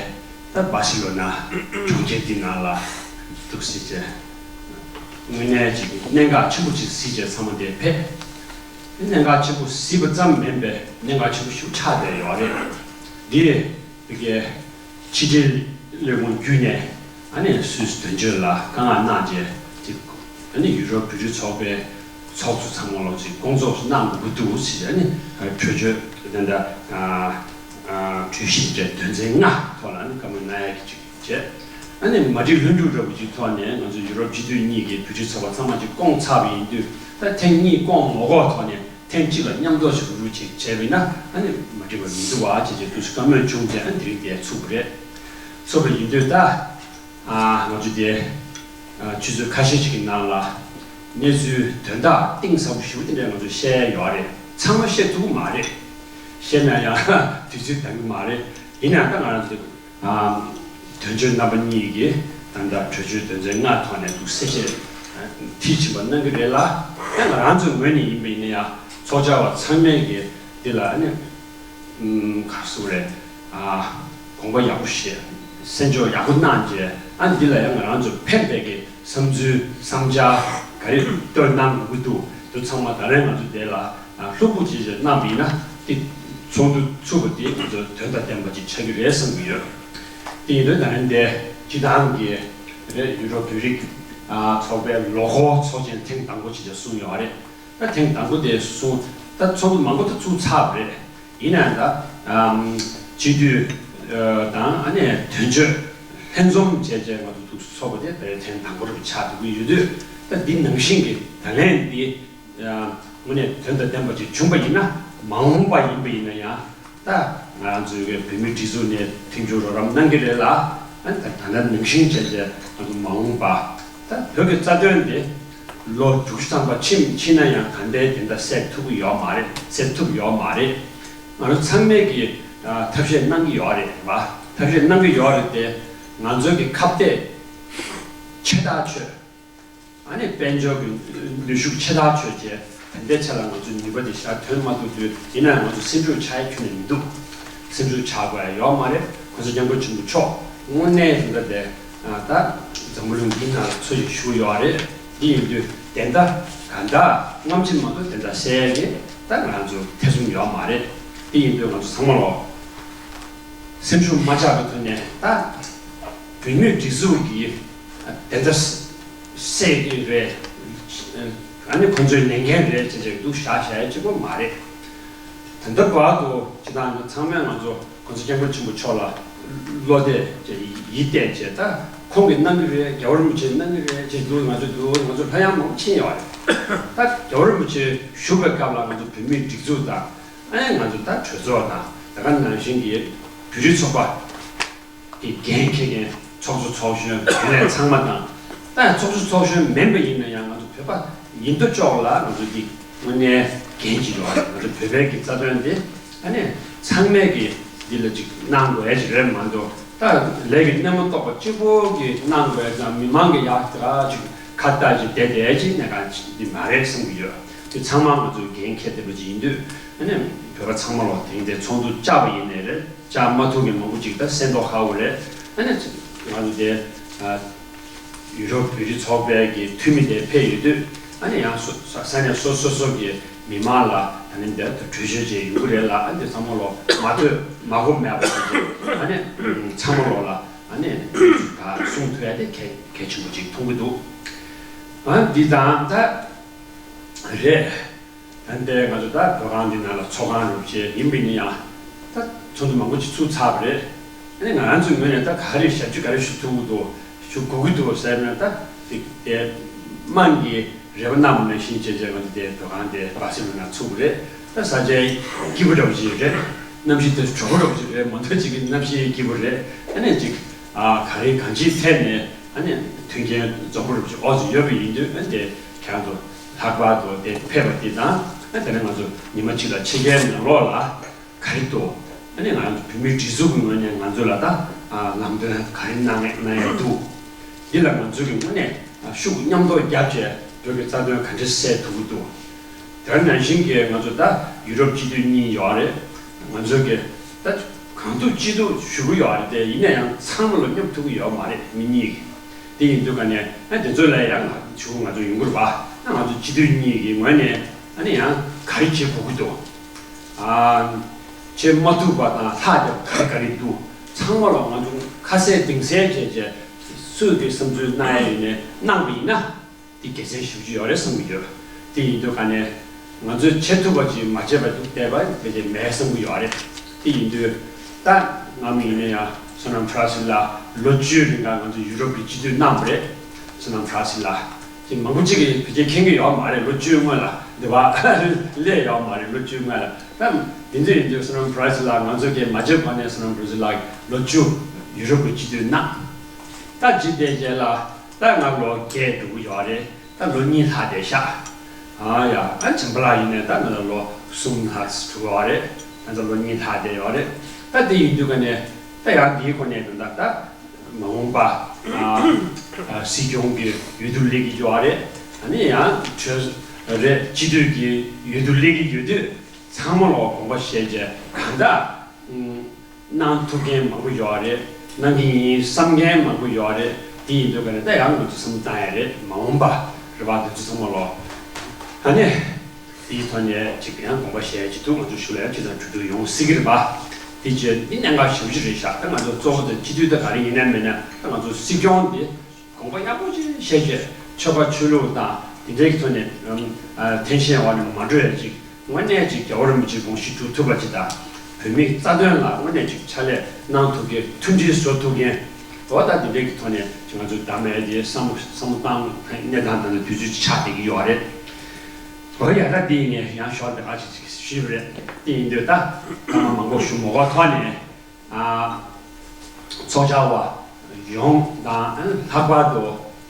ད་སྦར་སི་ལོ་ན་གྲོང་ཁྱེར་འདི་ནང་ལ་འདུག་སེ་བྱས། དངོས་གནས་ཅིག་གནད་འགག་ཆེན་པོ་ཅིག་གཟིགས་བྱས་ཚང་མ་དེ་ཕེབས། གནད་འགག་ཆེན་པོ་གཟིགས་པ་ཙམ་མིན་པའི་གནད་འགག་ཆེན་པོ་ཞིག་ཆགས་བསྡད་ཡོད་རེད། འདི་དེ་གའི་ཕྱི་དྲིལ་ལས་ཁུངས་བརྒྱུད་ནས་ཨ་ནི་སུད་སི་དོན་གཅོད་ལ་བཀའ་མངགས་གནང་རྗེས་ཅིག་ཨ་ནི་ཡུ་རོབ་བོད་རིགས་ཚོགས་པའི་ཚོགས་གཙོ་ཚང་མ་ལོ་ཅིག་སྐོང་ཚོགས་གནང་དགོས་ཀྱི་འདུག་ཟེར། ཨ་ནི་གྲོས་ཆོད་དེ་འདྲ་གྲོས་གཞི་འདྲ་དོན་ཚན་ལྔ་ཐོག་ལ་ཨ་ནི་བཀའ་མོལ་གནང་ཡ་གི་ཅིག་བྱས། ཨ་ནི་མ་གྲོས་ལྷུན་གྲུབ་འདྲ་པོ་ཅིག་ཐོག་ནས་ང་ཚོ་ཡུ་རོབ་སྤྱི་འཐུས་གཉིས་ཀྱིས་བོད་རིགས་ཚོགས་པ་ཚང་མ་ཅིག་བསྐོངས་ཚར་བ་ཡིན་དུས། ད་ཐེངས་གཉིས་བསྐོངས་མ་དགོས་ཐོག་ནས་ཐེངས་གཅིག་ལ་མཉམ་འགྲོ་ཞིག་རུ་རུ་ཅིག་བྱས་པ་ཡིན་ན་ཨ་ནི་མ་འགྲིག་པ་མི་འདུག་བ་བྱས་བྱས་འདུག་སེ་བཀའ་མོལ་བྱུང་རྗེས་ཨ་ནི་དེ་རིང་འདིར་ཚུགས་པ་རེད། ཚུགས་པ་ཡིན་དུས་ད་ང་ཚོ་དེ་ཆུ་ཚོད་ཁ་ཤས་ཤིག་གི་ནང་ལ་གནས་ཚུལ་དོན་དག་གཏིང་ཟབ་པོ་ཞེ་པོ་དེ་འདྲ་ང་ཚོ་བཤད་ཡ་ཡོད་རེད། ཚང་མ་བཤད་ཐུབ་ཀྱི་མ་རེད། བཤད་ན་ཡང་དུས་ཚོད་འདང་གི་མ་རེད། ཡིན་ནའང་ད་ང་རང་ཚོ་དོན་གཅོད་རྣམ་པ་གཉིས་ཀྱིས་ད་ལྟ་གྲོས་ཆོད་དོན་ཚན་ལྔ་ཐོག་ནས་འདུག་གསལ་བཤད་མཐིལ་ཕྱིན་པ་གནང་གི་རེད་ལ། ད་ང་རང་ཚོའི་ངོས་ནས་ཡིན་པ་ཡིན་ན་ཡང་ཚོགས་བཅར་བ་ཚང་མས་ཀྱི་འདི་ལ་ཨ་ནི་ག་རེ་ཟེར་དགོས་རེད། དགོངས་པ་ཡག་པོ་བཞེས། གསན་འཇོག་ཡག་པོ་གནང་རྗེས་ཨ་ནི་འདི་ལ་ཡང་ང་རང་ཚོ་ཕན་པའི་གི་བསམ་ཚུལ་བསམ་འཆར་ག་རེ་བཏོན་གནང་དགོས་ཀྱི་འདུག་འདི་ཚང་མ་ད་རེས་ང་ཚོ་འདི་ལ་ལྷུག་པོ་ཅིག་ཅིག་གནང་བ་ཡིན་ན་དེ་ཚོགས་འདུ་ཚུགས་པ་དེ་ང་ཚོ་དོན་དང་ལྡན་པ་ཅིག་ཆགས་ཀྱི་རེད་བསམ་གྱི་ཡོད། དེ་ཡིན་དུས་ད་རེས་འདི་སྤྱི་བཏང་གི་རེད། ཡུ་རོབ་བོད་རིགས་ཚོགས་པའི་ལོ་འཁོར་ཚོགས་ཆེན་ཐེངས་དང་པོ་ཅིག་ཅིག་གསུངས་ཡོད་རེད། ད་ཐེངས་དང་པོ་དེ་གསུངས། ད་ཚོགས་འདུ་མང་པོ་ད་ཚུགས་ཚར་བ་རེད། ཡིན་ནའང་ད་སྤྱི་འཐུས་དང་ཨ་ནི་དོན་གཅོད་ལྷན་འཛོམས་བྱས་བྱས་ང་ཚོ་འདུག་ཚོགས་པ་དེ་ད་རེས་ཐེངས་དང་པོ་རུ་ཆགས་འདུག་གི་ཡོད་དུས། ད་འདི་ནང་བཞིན་གྱི་ད་ལན་འདི་དངོས་གནས་དོན་དང་ལྡན་པ་ཅིག་བྱུང་པ་ཡིན་ན། མ་འོངས་པ་ཡིན་པ་ཡིན་ན་ཡང་ད་ང་རང་ཚོའི་གི་བོད་མིའི་སྒྲིག་འཛུགས་ནས་མཐུན་འགྱུར་རོགས་རམ་གནང་གི་རེད་ལ། ཨ་ནི་ད་ད་ནང་བཞིན་བྱས་བྱས་ང་ཚོ་མ་འོངས་པ་ད་བོད་ཀྱི་རྩ་དོན་དེ་ལོ་དྲུག་ཅུ་ཐམ་པ་ཕྱིན་ཕྱིན་ན་ཡང་ད་ལྟའི་དེ་འདྲ་སེལ་ཐུབ་ཀྱི་ཡོད་མ་རེད། སེལ་ཐུབ་ཡོད་མ་རེད། ང་རང་ཚང་མས་ཀྱི་ཐབས་ཤེས་གནང་གི་ཡོད་རེད་པ། ཐབས་ཤེས་གནང་གི་ཡོད་རེད་དེ། ང་ཚོའི་གི་ཁ་གཏད་ཆེ་ཐག་ཆོད་ ཨ་ནི་དཔལ་འབྱོར་གྱི་ནུས་ཤུགས་ཆེ་ཐག་ཆོད་བྱས། དེ་འདྲའི་ཆེད་ལ་ང་ཚོས་ནུས་པ་དེ་ཞར་ཐོན་མ་ཐུབ་དུས། ཡིན་ན་ཡང་ང་ཚོ་སེམས་ཤུགས་ཆག་ཡ་ཁྱོན་ནས་མི་འདུག་སེམས་ཤུགས་ཆག་དགོས་ཡ་ཡོད་མ་རེད། གོང་ས་སྐྱབས་མགོན་ཆེན་པོ་མཆོག་དངོས་གནས་རིན་ཐང་དེ་ད་འཛམ་བུ་གླིང་འདི་ནང་ལ་འཚོ་ཞིང་བཞུགས་ཡོད་རེད། འདི་ཡིན་དུས་བདེན་མཐའ་གང་དག་སྔ་ཕྱི་མ་གཏོགས་བདེན་མཐའ་གསལ་ཡ་གི་ད་ང་ཚོ་ཐེ་ཚོམ་ཡོད་མ་རེད། འདི་ཡིན་དུས་ང་ཚོ་ཚང་མ་ལོ། སེམས་ཤུགས་མ་ཆག་པའི་ཐོག་ནས་ད་བོད་མིའི་སྒྲིག་འཛུགས་ཀྱི་བདེན་མཐའ་གསལ་གྱི་རེད། ཨ་ནི་ཁོང་ཚོའི་ལས་འགན་རེད་ཅེས་བྱས་འདུག་བཞག་བཞག་ཡ་གཅིག་པོ་མ་རེད། ད་ལྟ་བར་དུ་སྤྱི་བཏང་ཚང་མས་ང་ཚོ་གོང་ས་སྐྱབས་མགོན་ཆེན་པོ་མཆོག་ལ་བློ་གཏད་བྱས་ཡིད་གཏད་བྱས། ད་ཁོང་གིས་གནང་གི་རེད། རྒྱལ་བ་རིན་པོ་ཆེས་གནང་གི་རེད་ཅེས་འདུག་ང་ཚོ་འདུག་ང་ཚོ་ལྷ་ཡང་མང་པོ་ཕྱིན་ཡོད་རེད། ད་རྒྱལ་བ་རིན་པོ་ཆེ་བཞུགས་པའི་སྐབས་ལ་ང་ཚོ་བོད་མིའི་སྒྲིག་འཛུགས་དང་། ཨ་ནི་ང་ཚོ་ད་གྲོས་ཚོགས་དང་། དེ་ག་ནང་བཞིན་གྱི་བོད་རིགས་ཚོགས་པ་གི་འགན་འཁྱེར་མཁན་ཚོགས་གཙོ་ཚོགས་གཞོན་དེ་ནས་ཚང་མ་དང་། ད་ཚོགས་གཙོ་ཚོགས་གཞོན་མིན་པ་ཡིན་ན་ཡང་ང་ཚོ་བོད་པ་ཡིན་མདོག་ཅོག་ལ་ང་ཚོ་འདི་དངོས་གནས་འགན་ཅིག་ཡོད་རེད། ང་ཚོ་བོད་པའི་གི་རྩ་དོན་དེ་ཨ་ནི་ཚང་མས་གི་འདི་ལ་ཅིག་གནང་དགོས་ཡ་ཅིག་རེད་མ་གཏོགས། ད་ལས་ཀྱི་སྣེ་མོ་ཏོག་པ་གཅིག་པོ་གི་གནང་དགོས་ཡ་དང་། མི་མང་གི་ཡག་ད་ཅིག་ཁ་བཏགས་ཅིག་བསྡད་བསྡད་ཡ་ཅིག་གནས་སྟངས་ཅིག་འདི་མ་རེད་བསམ་གི་ཡོད། དེ་ཚང་མ་ང་ཚོ་འགན་འཁྱེར་བསྡད་པ་ཅིག་ཡིན་དུས། ཨ་ནི་བོད་པ་ཚང་མ་ལོ་དེང་དེ་ཚོགས་འདུ་བཅར་བ་ཡིན་ནའི་རེད། བཅར་མ་ཐུབ་མཁན་མང་པོ་ཅིག་ད་གསན་མདོག་ཁ་པོ་རེད། ཨ་ནི་ང་ཚོ་དེ་ཨ་ཡུ་རོབ་བོད་རིགས་ཚོགས་པའི་གི་འཐུས་མི་དེ་ཕེབས་ཡོད་དུས། ཨ་ནི་ཡང་སོ་ས་ས་གནས་སོ་སོ་སོ་གི་མི་མང་ལ་ད་ནི་འདིར་དུ་གྲོས་ཆོད་བྱས་ཡོང་གི་རེད་ལ། ཨ་ནི་ཚང་མ་ལོ་མ་ཐོས་མ་གོ་མེད་པ་ཞིག་ཅིག་ཨ་ནི་ཚང་མ་ལོ་ལ་ཨ་ནི་ད་གསུང་ཐུབ་ཡ་དེ་གལ་གལ་ཆེན་པོ་ཅིག་མཐོང་གི་འདུག་ཨ་འདི་དང་ད་རེད། ད་ལྟའི་ང་ཚོ་ད་བོད་ཁང་འདི་ནང་ལ་ཚོགས་ཁང་རུ་བྱས་ཡིན་པས་ནི་ཡང་། ད་ཚོགས་འདུ་མང་པོ་ཅིག་ཚུགས་ཚར་བ་རེད། ཨ་ནི་ང་རང་ཚོའི་ངོས་ནས་ད་ག་རེ་ཞབས་ཕྱི་ག་རེ་ཞུ་ཐུབ་ཀྱི་འདུག་ཞུ་དགོས་ཀྱི་འདུག་ཟེར་ན། ད་དེ་དེ་དམངས་ཀྱིས་རེ་བ་གནང་བ་ནང་བཞིན་བྱས་བྱས། ང་ཚོ་དེ་བོད་ཁང་དེ་སྦར་སེལ་ལོ་ནང་ཚུགས་པ་རེད། ད་ས་ཆའི་སྐྱིད་པོ་འདྲ་བོ་ཅིག་རེད། གནམ་གཤིས་དེ་དྲོ་པོ་འདྲ་བོ་ཅིག་རེད། མ་མཐའ་གཅིག་གི་གནམ་གཤིས་སྐྱིད་པོ་རེད། ཨ་ནི་ཅིག་ཨ་ག་རེ་གང་ཅིའི་ཐད་ནས་ཨ་ནི་མཐུན་རྐྱེན་འཛོམས་པོ་འདྲ་བོ་ཅིག་ཨོ་ཙི་ཡོད་པ་ཡིན་དུས། ཨ་ནི་དེ་ཁྱེད་རང་ཚོ་ལྷག་པར་དུ་དེ་ཕེབས་པ་དེ་དང་། ཨ་དེ་ནས་ང་ཚོ་ཉི་མ་གཅིག་དང་ཕྱེད་ཀའི་ནང་ལོགས་ལ་ག་རེ་འདུག་ཨ་ནི་ང་ཚོ་བོད་མིའི་སྒྲིག་འཛུགས་ཀྱི་ངོས་ནས་ང་ཚོ་ལ་ད་ཨ་ལམ་སྟོན་ག་རེ་གནང་ཡ་གནང་ཡ་འདུག་འདི་ལ་ང་ཚོ་གི་དངོས་གནས་ཤུགས་མཉམ་འདོགས་བརྒྱབ་བྱས་བོད་ཀྱི་རྩ་དོན་ག་འདྲ་སེལ་ཐུབ་ཀྱི་འདུག་དེ་ནང་བཞིན་གྱི་ང་ཚོ་ད་ཡུ་རོབ་སྤྱི་འཐུས་གཉིས་ཡོད་རེད། ང་ཚོ་གི་ད་གང་ཐུབ་ཅི་ཐུབ་ཞུ་གི་ཡོད་རེད། དེ་ཡིན་ན་ཡང་ཚང་མ་ལ་སྙོབ་ཐུབ་ཀྱི་ཡོད་མ་རེད། མི་གཉིས་ཀྱིས། དེ་ཡིན་དུས་ག་ནས་ཨ་དེ་ཚོ་ལ་ཡང་ང་ཚོ་ང་ཚོ་ཡོང་གི་རེད་པ། ཨ་ང་ཚོ་སྤྱི་འཐུས་གཉིས་ཀྱི་ངོས་ནས་ཨ་ནི་ཡང་ག་རེ་བྱེད་དགོས་ཀྱི་འདུག་ཨ་བྱེད་མ་ཐུབ་པ་དང་ལྷག་བསྡད་པ་ག་རེ་ག་རེ་འདུག་ཚང་མ་ལ་ང་ཚོ་ཁ་གསལ་གཏིང་གསལ་བྱས་བྱས། སུས་དེ་བསམ་ཚུལ་གནང་ཡ་ཡོད་ནས་གནང་པ་ཡིན་ན། དེ་དགེ་མཚན་ཞེ་པོ་ཅིག་ཡོད་རེད་བསམ་གྱི་ཡོད། དེ་ཡིན་དུས་ག་ནས་ང་ཚོས་བྱེད་ཐུབ་པ་ཅིག་མ་བྱས་པ་འདུག་བསྡད་པ་དེ་དེ་མེད་བསམ་གྱི་ཡོད་རེད། དེ་ཡིན་དུས་ད་ང་མི་ཡིན་ན་ཡང་བསོད་ནམས་བཀྲ་ཤིས་ལགས་ལོ་བཅུའི་རིང་ག་ང་ཚོ་ཡུ་རོབ་ཀྱི་སྤྱི་འཐུས་གནང་བ་རེད། བསོད་ནམས་བཀྲ་ཤིས་ལགས་ཀྱི་མང་པོ་ཅིག་གིས་ཕལ་ཆེར་མཁྱེན་གྱི་ཡོད་མ་རེད། ལོ་བཅུའི་སྔོན་ལ་འདི་བ་སླེབས་ཡོད་མ་རེད། ལོ་བཅུའི་སྔོན་ལ། ད་དེ་ཚོ་ཡིན་དུས་བསོད་ནམས་བཀྲ་ཤིས་ལགས་ང་ཚོ་གིས་མ་བརྗེད་པ་ནས་བསོད་ནམས་བཀྲ་ཤིས་ལགས་ལོ་བཅུ་ཡུ་རོབ་ཀྱི་སྤྱི་འཐུས་གནང་། ད་ཅི་བལྟས་རྗེས་ལ་ད་ང་ལོ་བརྒྱད་འགྲོ་གི་ཡོད་རེད། ད་ལོ་གཉིས་ལྷག་བསྡད་ཤག་ཨ་ཡ། ཨ་བྱམས་པ་ལགས་ཡིན་ནའི་ད་ང་ལ་ལོ་གསུམ་ལྷག་འགྲོ་གི་ཡོད་རེད། ང་ཚོ་ལོ་གཉིས་ལྷག་བསྡད་ཡོད་རེད། ད་དེ་ཡིན་དུས་ག་ནས་ད་ཡང་འདིའི་སྒོ་ནས་ད་ད་ད་མ་འོངས་པ་ཨ་ཨ་སྲིད་སྐྱོང་གི་འོས་བསྡུ་སླེབས་ཀྱི་ཡོད་རེད། ཨ་ནི་ཡང་གྲོས་རེད། སྤྱི་འཐུས་ཀྱི་འོས་བསྡུ་སླེབས་ཀྱི་ཡོད་དུས། ཚང་མ་ལ་དགོངས་པ་བཞེས་བྱས་གང་ལྟར་གནང་ཐུབ་མཁན་མང་པོ་ཡོད་རེད། གནང་གི་ཡིན་བསམ་མཁན་མང་པོ་ཡོད་རེད། དེ་ཡིན་དུས་ག་ནས་ད་ཡང་ང་ཚོ་བསམ་བློ་བཏང་ཡ་རེད། མ་འོངས་པ་རེད་པ། དེ་ཚོ་ཚང་མ་ལ་ཨ་ནི་དེའི་ཐོག་ནས་ཅིག་ཡང་དགོངས་པ་བཞེས་ཅིག་འདུག་ང་ཚོ་ཞུ་ལ་ཡང་ཅི་ཙམ་གྲོས་བསྡུར་ཡོང་སྲིད་ཀྱི་རེད་པ། དེ་བྱས་འདི་གནད་འགག་ཞེ་པོ་ཅིག་རེད་ཤག་ད་ང་ཚོ་གཙོ་བོ་དེ་སྤྱི་འཐུས་ད་ག་རེ་ཡིན་ན་མིན་ན། ད་ང་ཚོ་སྲིད་སྐྱོང་འདི་དགོངས་པ་ཡག་པོ་ཅིག་བཞེས་བྱས་ཆོལ་ཁ་ཆོས་ལུགས་དང་དེ་འདྲའི་ཐོག་ནས་ཨམ་ཨ་ཐེན་ཤན་འོག་ནས་མ་འགྲོ་ཡ་ཅིག་དངོས་གནས་ཅིག་རྒྱལ་བ་རིན་པོ་ཆེའི་དགོངས་གཞི་སྒྲུབ་ཐུབ་པ་ཅིག་དང་། བོད་མིའི་རྩ་དོན་ལ་དངོས་གནས་ཅིག་ཕྱག་ལས་གནང་ཐུབ་མཁན། མཐུན་སྒྲིལ་བཟོ་ཐུབ་མཁན། འོ་ད་དེ་འདྲའི་གི་ཐོག་ནས་ཅིག་ང་ཚོས་བདམས་ཡ་དེ་བསམ་བློ་བསམ་བློ་བཏང་། གནས་སྟངས་དང་དུས་ཚོད་ཅིག་ཆགས་བསྡད་ཀྱི་ཡོད་རེད། འོ་ཡ། ད་འདི་ཡིན་ནས་ཡང་ཞོར་འདི་ག་ཅིག་ཅིག་ཞུས་པ་རེད། དེ་ཡིན་དུས་ད་སྐར་མ་མང་པོ་ཞུ་མ་དགོས་ཐོག་ནས། ཨ་ཚོགས་བཅར་བ་ཡོངས་དང་། ཨ་ནི་ལྷག་པར་དུ་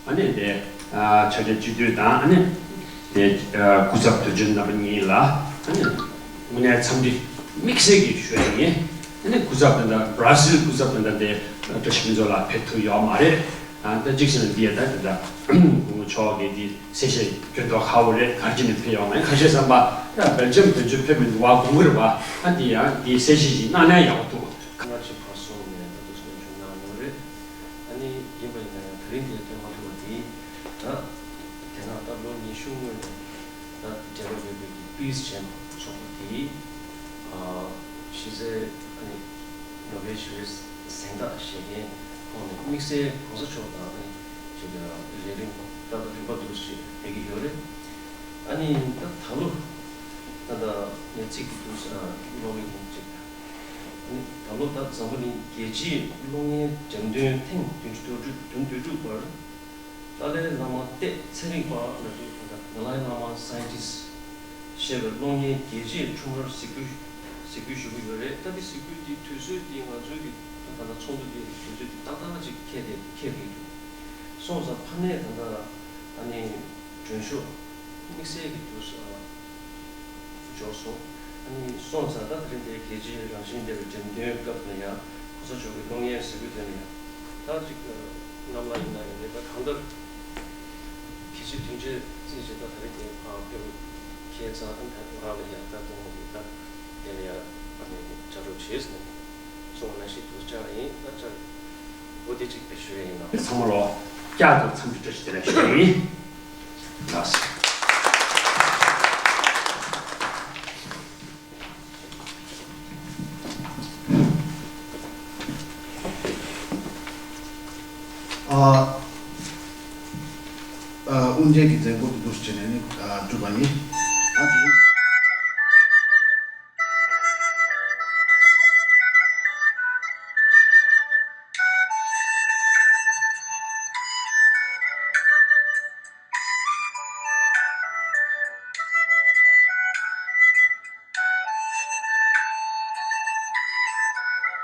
ཨ་ནི་དེ་ཨ་ཆོས་རྒྱལ་སྤྱི་འཐུས་དང་། ཨ་ནི་དེ་ཨ་སྐུ་ཚབ་དོན་གཅོད་རྣམ་པ་གཉིས་ལ་ཨ་ནི་དངོས་གནས་འཚམས་འདྲི་དམིགས་བསལ་གྱིས་ཞུ་ཡ་ཡིན། ཨ་ནི་སྐུ་ཚབ་དེ་འདྲ་བྷ་ར་སིལ་སྐུ་ཚབ་དེ་འདྲ་དེ་བཀྲ་ཤིས་ཕུན་ཚོགས་ལགས་ཕེབས་ཐུབ་ཡོད་མ་རེད། ད་གཅིག་བྱས་ན་འདི་ཡ་ད་དེ་འདྲ་སྐུ་ངོ་མཆོག་གིས་འདི་གསལ་བཤད་སྐྱོན་ཏོག་ཧ་བོ་རེད། ག་རེ་བྱས་ནས་ཕེབས་ཡོང་མེད། ཁ་ཤས་བསམ་པ་ཡ་སྦེལ་ཇམ་དོན་གཅོད་ཕེབས་མི་འདུག་བ། དགོངས་ཀྱི་རེད་བ། ཨ་འདི་ཡང་འདི་གསལ་བཤད་ཅིག་གནང་ན་ཡག་པོ་འདུག་སྔ་ཕྱི་བར་གསུམ་ནས་ད་དུ་སྐྱོན་བརྗོད་གནང་ཡོད་རེད། ཨ་ནི་ཡིན་པ་ཡིན་ན་ཡང་དེ་རིང་འདིར་ཕེབས་མ་ཐུབ་པ་འདི་ད་དེ་ན་ད་ལོ་ཉི་ཤུ་སྔོན་ནས་ད་འབྲེལ་བ་ཡོད་པའི་གི་པིས་ཅེམ་ཚོགས་པ་འདིའི་གཞི་རྩའི་ཨ་ནི་ནོ་བེལ་ཞི་བའི་གཟེངས་རྟགས་བཞེས་མཁན་ཁོང་ནས་དམིགས་བསལ་༸གོང་ས་མཆོག་དང་ཨ་ནི་ཅིག་ལས་རིམ་ད་ལྟ་རིམ་པ་འདུག་ཅིག་སྤེལ་གྱི་ཡོད་རེད། ཨ་ནི་ད་ད་ལོ་ད་ལྟ་ངས་ཚིག་འདི་འདུག་ཀློག་གི་ཡིན་ཅིག་ཨ་ནི་ད་ལོ་ད་འཛམ་བུ་གླིང་རྒྱལ་སྤྱིའི་གློག་བརྙན་འགྲེམས་སྟོན་ཐེངས་བདུན་ཅུ་དོན་དྲུག་བདུན་དོན་དྲུག་པར་ཏཱ་ལའི་བླ་མ་ཏེ་ཚན་རིག་པ་ལ་དུ་ད་ལྟ་ཏཱ་ལའི་བླ་མ་Scientist ཞེས་པའི་གློག་བརྙན་རྒྱལ་སྤྱིའི་ཁྲོམ་རར་གཟིགས་འབུལ་གཟིགས་འབུལ་ཞུ་གི་ཡོད་རེད། ད་འདི་གཟིགས་འབུལ་འདི་དུས་ཚོད་འདི་ང་ཚོའི་གི་ད་ལྟ་ཚོགས་འདུ་འདི་དུས་ཚོད་འདི་ཏག་ཏག་ཅིག་འཁེལ་ཏེ་འཁེལ་གི་འདུག་སོང་ཙང་ཕ་ནས་ད་ལྟ་ཨ་ནི་མགྲོན་ཤོག་དམིགས་བསལ་གྱི་དུས་སུ་འབྱོར་སོང་། ཨ་ནི་སོང་ཙང་ད་དེ་རིང་འདིར་རྒྱལ་སྤྱིའི་རང་བཞིན་ལྡན་པའི་འགྲེམས་སྟོན་སྐབས་ལ་ཡང་༸གོང་ས་མཆོག་གི་གློག་བརྙན་གཟིགས་འབུལ་དེ་ལ་ཡང་ད་ཅིག་གནམ་ལ་ཡིན་ན་ཡང་རེད། ད་གང་ལྟར་གལ་ཆེ་དོན་ཆེ་རྩིས་བྱས་ད་དེ་རིང་འདིར་ཕར་ཕེབས་ཁྱེད་ཚང་ཨ་ནི་ད་ང་ལ་ཡང་ད་དེ་ནས་ད་དེ་ལ་ཡང་ཨ་ནི་བཅར་རོགས་བྱེད་ཟེར་ནས་གསུངས་པ་ནང་བཞིན་དུ་བཅར་བ་ཡིན། ད་བཅར་འོ་དེ་གཅིག་དཔེ་ཞུ་ཡ་ཡིན་ནོ། ཚང་མ་ལོ་བསྐྱར་དུ་འཚམས་འདྲི་བཀྲ་ཤིས་བདེ་ལེགས་ཞུ་ཡ་ཡིན། ལགས་སོ། ཨ། ཨ། དབུ་འབྱེད་ཀྱི་མཛད་སྒོ་དེ་འདུག་སེ་བྱས་ནས་ནི་ཨ་གྲུབ་པ་ཡིན། ཨ་དེ་རིང་